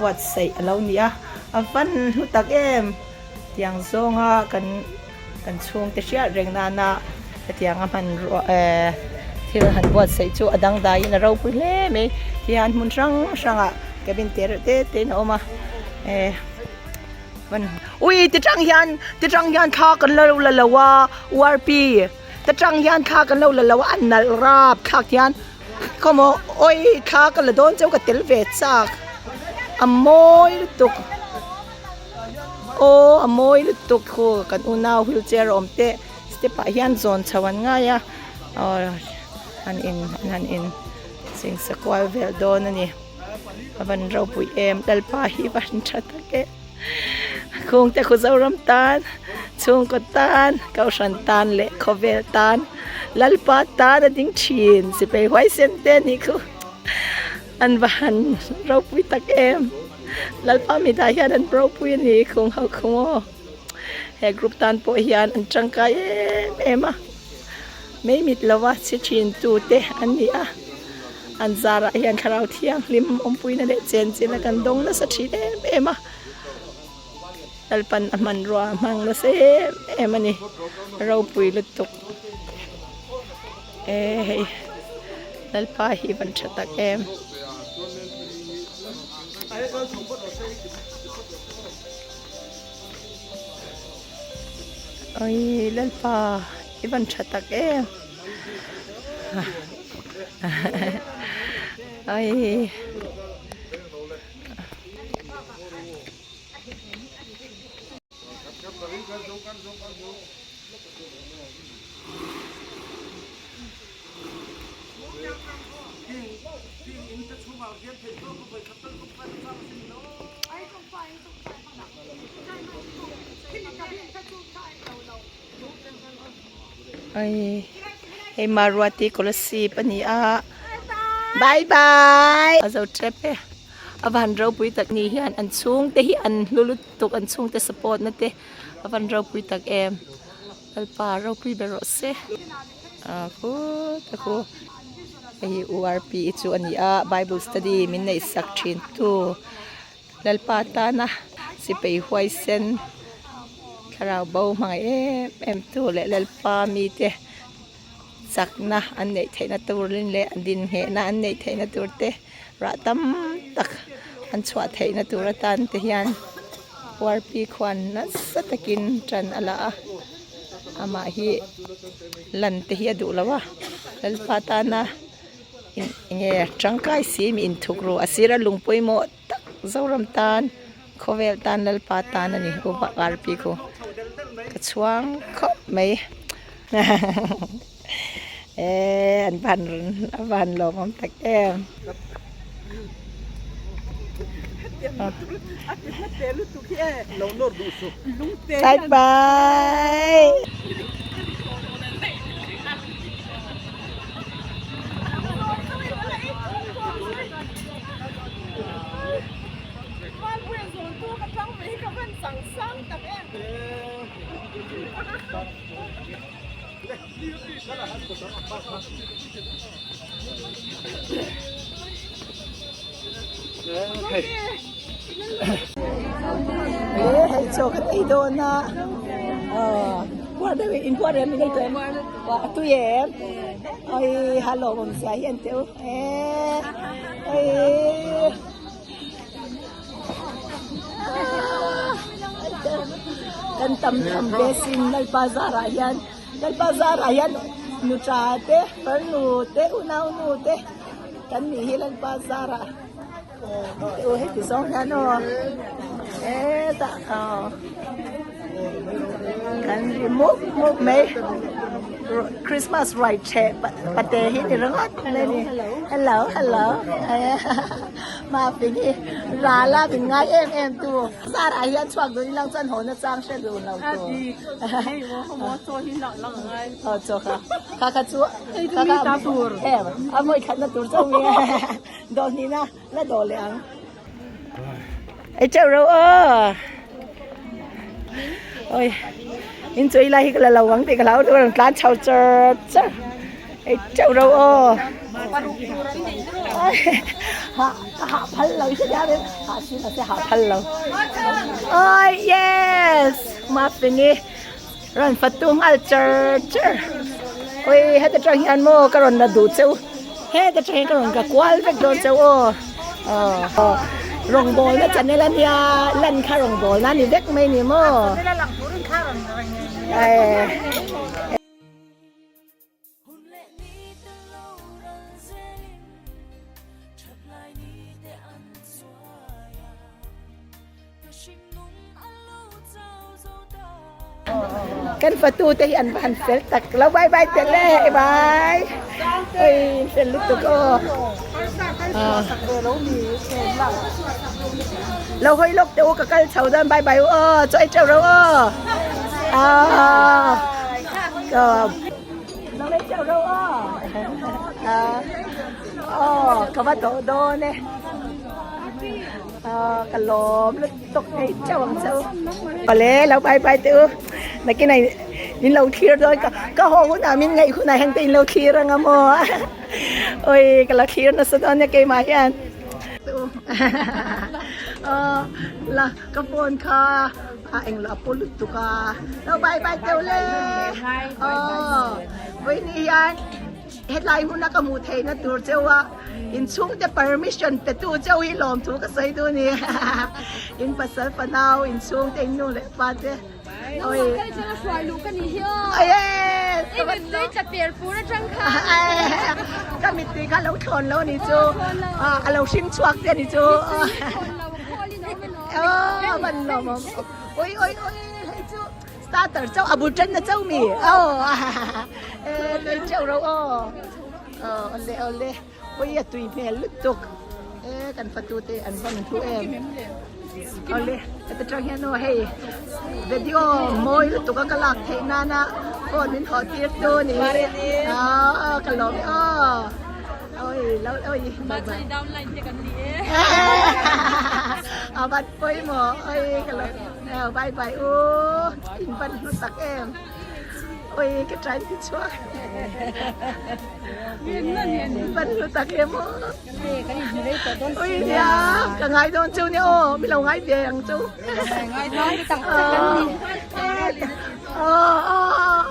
buatsaih a lo ni a a van hlu tak em tiang zawnga kan kan chhungte hriat reng nana hetianga hmanrua ehh thil han buatsaih chu a dangdaiin a ropui hle mai tihian hmun hrang hrangah cabin te reuh te te in a awm a ehh ui ti tang hian ti tang hian thla kan lo la lo a URP ti tang hian thla kan lo la lo a a nalh rap thlak hian khawmaw awi thla ka la dawn cheu ka tel ve chak a mawi lutuk. Aw a mawi lutuk khu kan unau wheelchair a awm te step ah hian zawn chho an ngai a aw an in an han in singsa kual vel dawn a ni a van ropui em lalpa hi van tha tak e khungte khu zoram tan chhungkaw tan kohhran tan leh khawvel tan lalpa tan a ding thin sipai huaisen te a nih khu. An va han ropui tak em. Lalpa mitah hian an ropui a ni khung ho khung aw. He group tan pawh hian an tangkai em em a. Mei mit lova chhi thin tu te an ni a. An zarah hian thlarau thianghlim awmpuina leh chenchilh a kan dawng nasa thin em em a. Lalpan a hmanrua a hmang nasa em em a ni ropui lutuk e hei Lalpa hi van tha tak em. Oi Lalpa i van tha tak em oi. Oi hei Maruati Kolasib a ni a bye bye a zo tep e a van ropui tak ni hian an chhungte hi an hlu lutuk an chhungte support na te a van ropui tak em Lalpa ropui ber rawh se a khut a khu hei hi URP chu a ni a bible study min neih sak thin tu Lalpa tana sipai huaisen thlarau bo hmangaih em em tu leh Lalpa mite chakna an neih theihna turin leh an dinhmehna an neih theihna tur te rah tam tak an chhuah theihna tur atan te hian URP khuan nasa takin tan a la a amah hi lan te hi a duh lo a Lalpa tana enge tangkai si mi inthuk ru a sira lung pawimawh tak Zoram tan khawvel tan Lalpa tan a ni URP khu ka chhuang khawp mai eh an van a van lawm awm tak em. Bye bye. Hei chaw kan ei dawn a puar deuh in puar em in ei tawh em a tui em oi hello awm zia hi an teuh e oi kan tam tham ve sin Lalpa zarah hian Lalpa zarah hian nuta te farnu te unau nu te kan nih hi Lalpa zarah aw heti zawng hian aw hetah aw kan ri mup mup mai Christmas ruai ṭheh pate hi ni ringawt mai a ni hello hello Mafing hi ral a min ngai em em tu zarah hian chhuak duh ilang chuan haw na chang hre duh lo tu aw chaw kha kha kha chu kha kha em a mawi khat na tur chauh nge dawh hnih na la dawh leh ang ei teuh ro aw oi in chu ilai hi ka la lo ang tih ka hlau tur an tlan chho char char ei teuh ro aw ha ka hah phal lo i hria em hah si mahse hah phal lo oi yes mafini rawn fatu nghal char char oi heta tang hian maw ka rawn la duh cheu heta tang hian ka rawn ka kual vek dawn cheu aw rawngbawlna channel ania lan kha rawngbawlna a ni vek mai ni maw Kan fatu te hi an va han fel tak lo bye bye tel e bye oi fel lutuk aw lo hawi lawk teh u ka kal chho dawn bye bye u aw chaw ei teuh ro aw lo ei teuh ro aw aw ka va tawh dawn e ka lawm lutuk ei teuh ang che u awle lo bye bye teh u nakin ah in lo thlir dawn ka ka haw hunah min ngaih hunah hian te in lo thlir ang a maw oi ka lo thlir nasa dawn nia keimah hian la ka phone kha. A englo a pu lutuk a. Lo bye bye teuh le. Aw vawiin hian hetlai hmuna ka hmuh theihna tur cheu a inchhungte permission pe tu cheu hi lawmthu ka sawi duh a ni. In pasal fanau inchhungte in nu leh pa te. Oi. Ka mittui kha lo thlawn lo ni chu a lo hring chhuak te ni chu a van lawm awm oi oi oi hei chu starter chauh a bul tan na chauh mi aw e nei chauh ro aw awle awle Ui a tui hmel lutuk e kan fatu te an van thu em awle heta tang hian aw hei video mawi lutuk a ka lak theih nana phone min hawh tir tu ni aw ka lawm e aw oi lo oi a van pawimawh oi ka lawm bye bye u in van hlu tak em. Oi ka try ti chhuak. Van hlu tak em aw. Oi nia ka ngai dawn chu nia aw mi lo ngai ve ang chu. Ngai dawn tak tak kan ni. Aw aw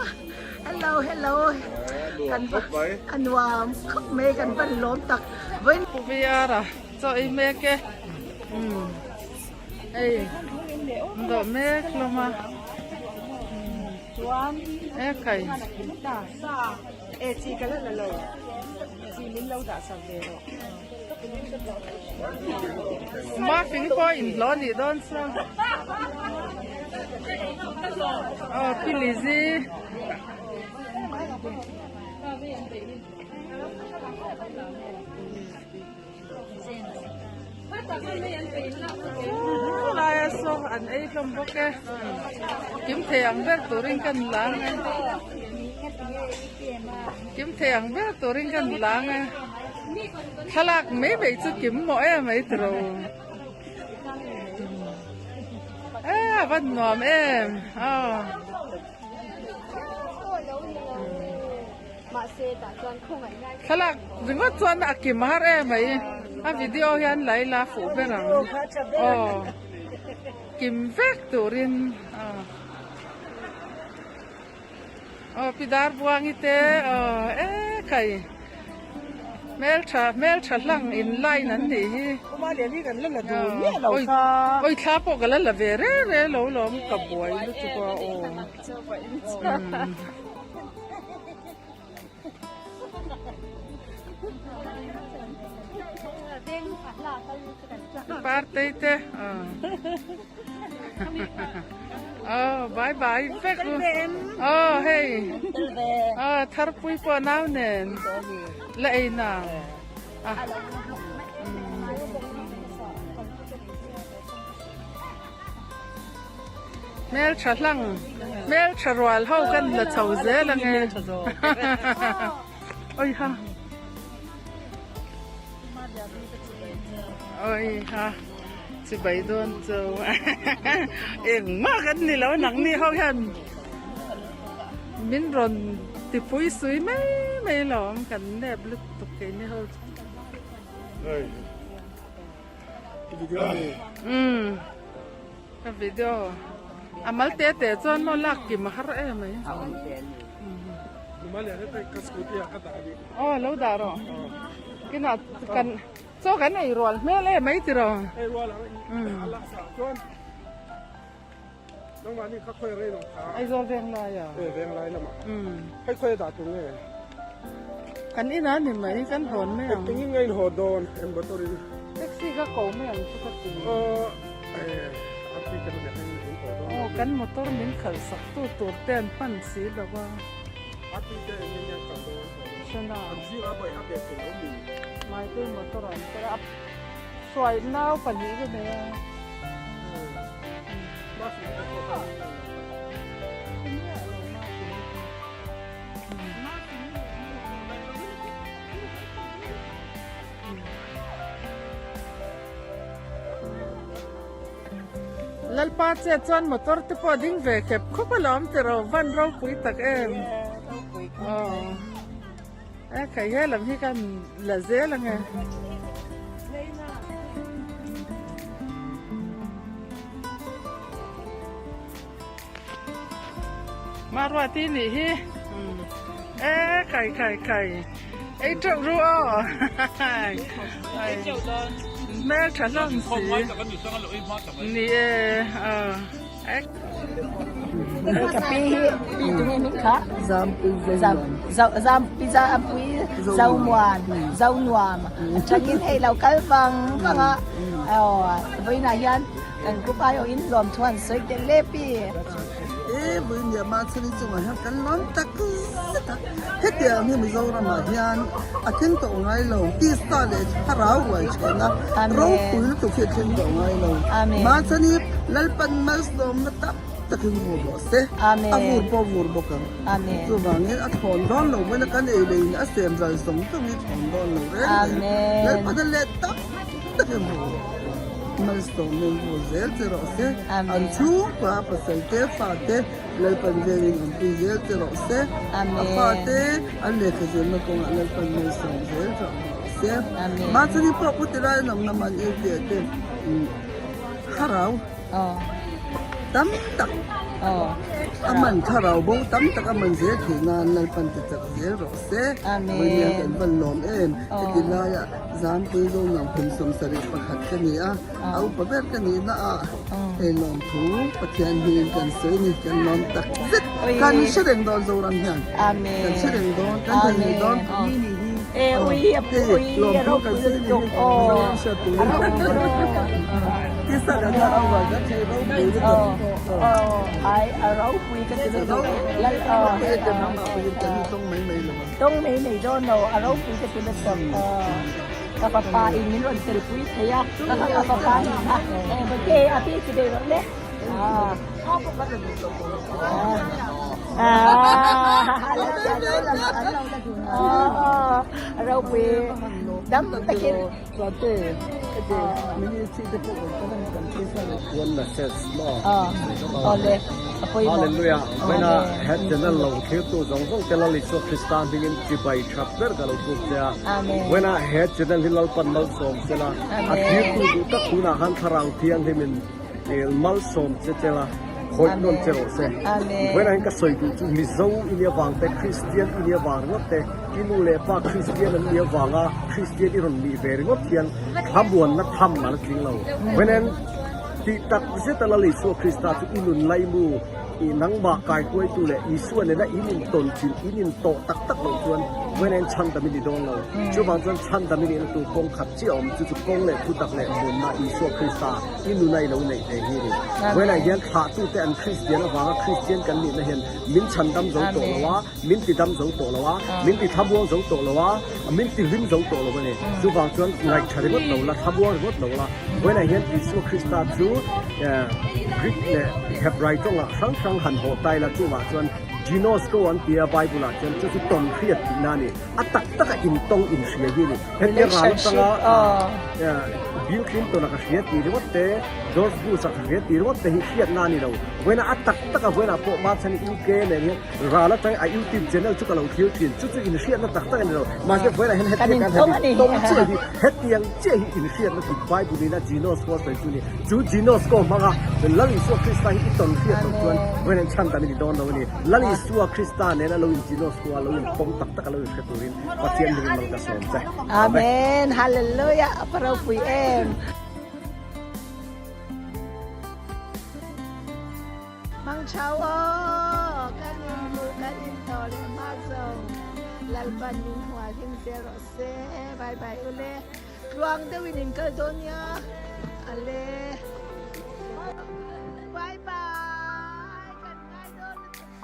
hello hello kan a nuam khawp mai kan van lawm tak. Vawiin Pu VR-a chaw ei mek e. Hei dawh mek hlawm a. Chuan e kai. E chi ka la la lo. Chi min lo dah sak ve rawh. Muffin pawh in hlawh nih dawn chuan. Aw pi Lizzy. Laia saw an ei hlawm bawk e kim thei ang ber turin kan lang e kim thei ang ber turin kan lang e thlalak mai mai chu kim mawh em mai tiro e a van nuam em aw. Thlalak ringawt chuan a kim har em mai a video hian lai la fuh ber ang aw kim vek turin aw aw pi dar buangi te aw e khai hmeltha hmeltha hlang in line an nih hi oi thla pawh ka la la ve re re lo lawm ka buai lutuk a aw. Partei te oh bye bye vek u oh hei oh tharpui pawh nau nen la ei na ah Hmeltha hlang hmeltha rual ho kan la chho zel ange oi ha oi ha chi bai dawn chu engmah kan ni lo nang ni ho hian min rawn ti pui sui mai mai lo ang kan nep lutuk keini ho chu. Umm ka video a mal te te chuan maw lak kim a har em mai aw lo dah rawh kinah kan chaw kan ei rual hmel em mai tiraw Aizawl Venglai ah kan inah ni mai kan hawn mai ang taxi ka ko mai ang chu ka ti aw kan motor min khalh sak tu tur te an hman si lo a hran a maite motor an kal a. Hruai nau pahnih ka nei a. Lalpa che chuan motor te pawh a ding ve khep khawp alawm tiraw van ropui tak em. Aw. E khai he lam hi kan la zel ange. Maruati nih hi e kai kai kai ei teuh ru aw hmel tha hlawm si ni e aw. Ka pi hi pi tu nge hming kha Zampui Zampui Zomuan Zonuam atangin hei lo kal vang vang a aw vawiinah hian kan group aiawhin lawm thu an sawi tel le pi. E vawiin leh Mahchhani chungah hian kan lawm tak zet a, hetiang hi Mizoramah hian a thleng tawh ngai lo, tisa leh thlarau ruai thena ropui lutuk hi a thleng tawh ngai lo. Mahchhani Lalpan malsawmna tam takin vur rawh se, a vur pawh vur bawk ang. Chuvangin a thawn dawn lo maina kan ei leh in a sem zal zawng zawng hi thawn dawn lo reng reng. Lalpan a let tam takin vur malsawmna in vur zel che rawh se. An chhungkua pasal te fate Lalpan vengin awmpui zel che rawh se. A fate an lehkha zirna kawngah Lalpan malsawm zel rawh se. Mahchani pawh pu tilai an awmna man ir teh te. Thlarau tam tak a man thlarau bo tam tak a man zel theih nan Lalpan ti chak zel rawh se. Vawinia kan van lawm em heti laia Zampui Zonang kum 71 ka ni a, a upa ber ka nih na ah hei lawm thu Pathian hmingin kan sawi ni kan lawm tak zet kan hre reng dawn Zoram hian kan hre reng dawn kan theihnghilh dawn ni ni hi. E ui a pu ui a ro pui lutuk aw a ro ai a ro pui ka ti lutuk lal aw tawng mai mai dawn lo a ro pui ka ti lutuk ka fapa in min rawn tel pui thei a ka fapa nih kha e a pi chi ve rawh le. Ropui dam takin Hallelujah Vaina he channel lo thlir tu zawng zawng te Lal Isua Krista hmingin chibai tha ber ka lo puk che a Vaina he channel hi Lalpan malsawm sela a thlir tu duh tak tunah khan thlarau thianghlimin Malsawm che che la, khawih nawn che rawh se. Vawiinah hian ka sawi duh chu Mizo i nia vang te, Kristian i nia vang ringawt te, i nu leh pa Kristian an nia vanga Kristian i rawn nih ve ringawt hian thlamuanna tham a la tling lo. Vawiinah hian tih tak zeta Lal Isua Krista chu i nun laimu, i nangmah kaikuaitu leh Isua nena in intawn chin, in intawh tak tak loh chuan vawiinah hian chhandam i ni dawn lo. Chuvang chuan chhandam i nihna tur kawng khat chiah a awm, chu chu kawng leh thutak leh nunna Isua Krista. I nuna i lo neih ve hi ni. Vawiinah hian thlahtute an Kristian avanga Kristian kan nihna hian min chhandam zo tawh lo a, min tidam zo tawh lo a, min tithlamuang zo tawh lo a, min tihlim zo tawh lo a ni. Chuvang chuan ngaihṭha ringawt lo la, thlamuang ringawt lo la. Vawiinah hian Isua Krista chu Greek leh Hebrai tawngah hrang hrang han hawh ta ila chuvah chuan Ginosko an ti a Bible ah chuan chu chu tawn hriat tihna a ni. A tak taka intawng inhria hi a ni. Hetiang ral atanga Bill Clinton a ka hria tih ringawt te, George Bush a ka hria tih ringawt te hi hriatna a ni lo. Vawiinah a tak taka vawiinah pawh Machhani UK nen hian ral atanga a YouTube channel chu ka lo thlir thin. Chu chu inhriatna tak tak a ni lo. Mahse vawiinah hian hetiang kan han in tawng chiah hi hetiang chiah hi inhriatna tih Bible in a Genos ko a sawi chu a ni. Chu Genos ko hmanga Lal Isua Krista hi i tawn hriat loh chuan vawiinah hian chhan dam i ni dawn lo a ni. Lal Isua Krista nena lo in Genos ko a lo in pawm tak tak a lo inhre turin Pathian hmingin mal ka sawm che. Amen. Hallelujah. A ropui em. Mang chau aw kan in hmu kan in tawh leh hma zawng Lalpan min hmual him zel rawh se. Bye bye ule. Tluang deuhin in kal dawn nia. Ale. Bye bye. Kan ngai dawn lutuk lo.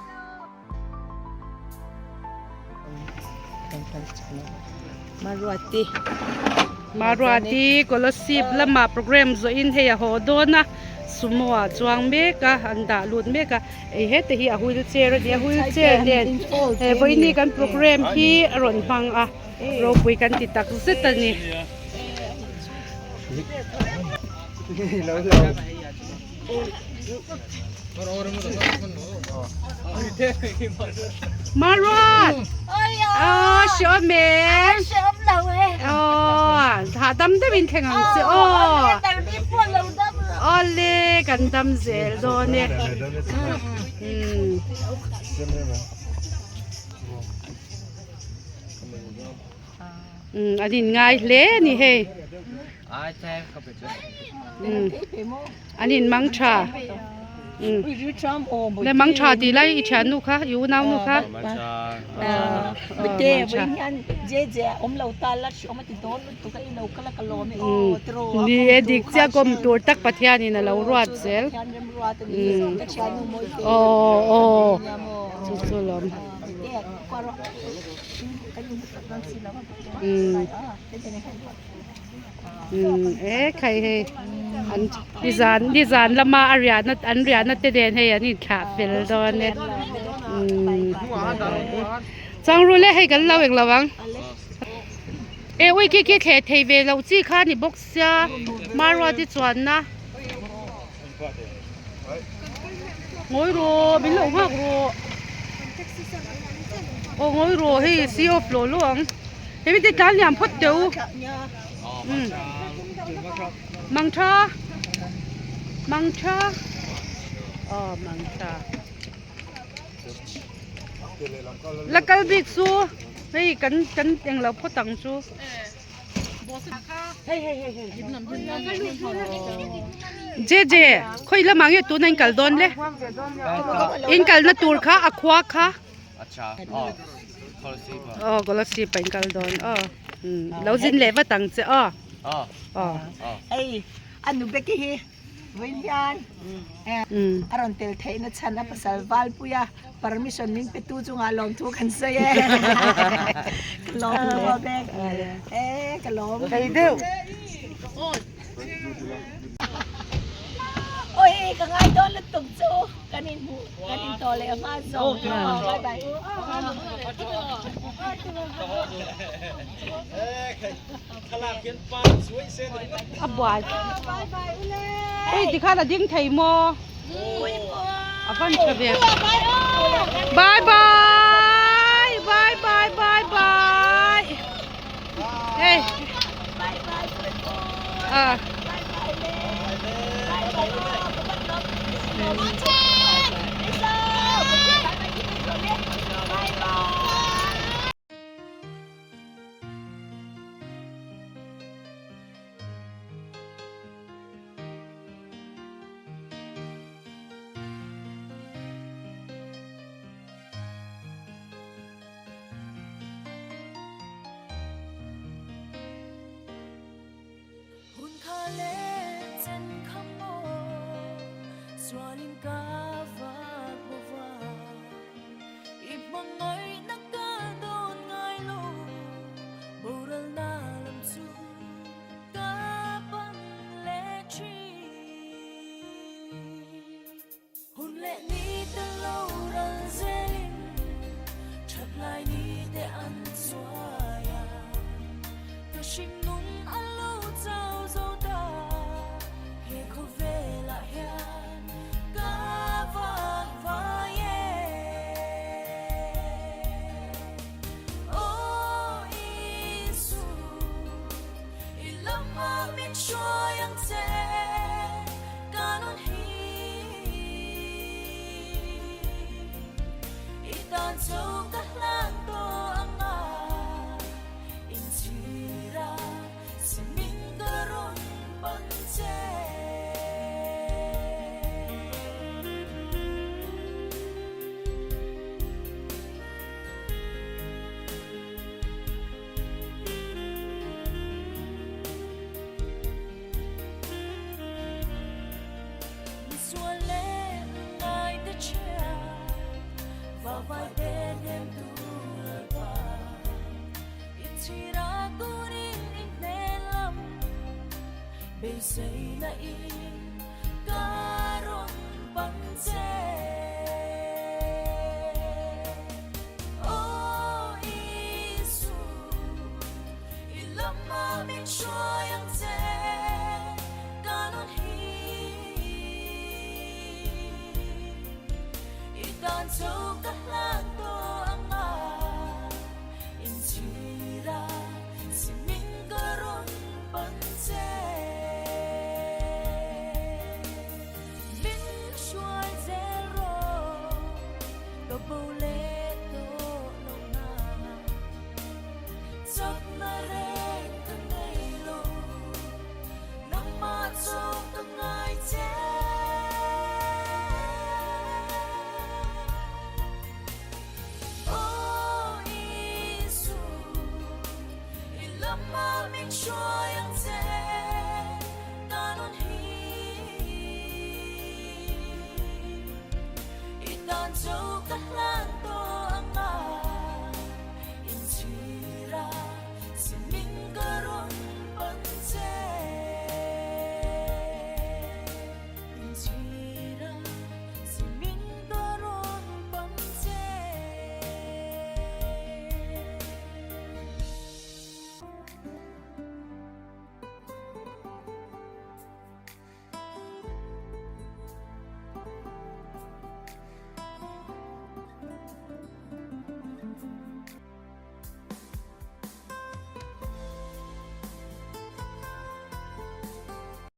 Maruati Maruati Kolasib lama program zawhin hei a haw dawn a sumo ah chuang mek a an dah lut mek a hei hete hi a wheelchair a ni a wheelchair nen he vawiini kan program hi a rawn hmang a ropui kan ti tak zet a ni. Maruat! Aw, hreawm em? Aw, hahdam deuhin thleng ang che aw. Aw le, kan dam zel dawn e. Umm. Umm an in ngai hle a ni hei. Umm an in mang tha. Umm le mang tha tih lai i thian nu kha i unau nu kha. Ni e dik chiah kawm tur tak Pathianin a lo ruat zel. Umm aw aw chu chu lawm. Umm umm e khai hei an nizan nizan lama a riahna an riahna te nen hei an inthlah fel dawn e umm changrul e hei kan lo englo ang e ui khi khi thleh thei ve loh chi kha a ni bawk sia hmarua te chuanna. Ngawi rawh min lo nghak rawh aw ngawi rawh hei see off lawh lawh ang hemi te tlan liam phawt teh u umm mangtha mangtha aw mangtha la kal bik chu hei kan kan englo phawt ang chu. Je je khawi lamah nge tuna in kal dawn le in kalna tur kha a khua kha aw Kolasib ah in kal dawn aw lo zin leh vat ang che aw aw Vawiin hian a rawn tel theihna chhan a pasal Valpuia permission min pe tu chungah lawmthu kan sawi e. Ka lawm hle bawk e. Ka lawm. Thei deuh. Oi ka ngai dawn lutuk chu kan inhmuh kan intawh leh hma zawng. Bye bye. A buai ui tikhan a ding thei maw a van tha ve bye bye bye bye bye bye hey ah 说。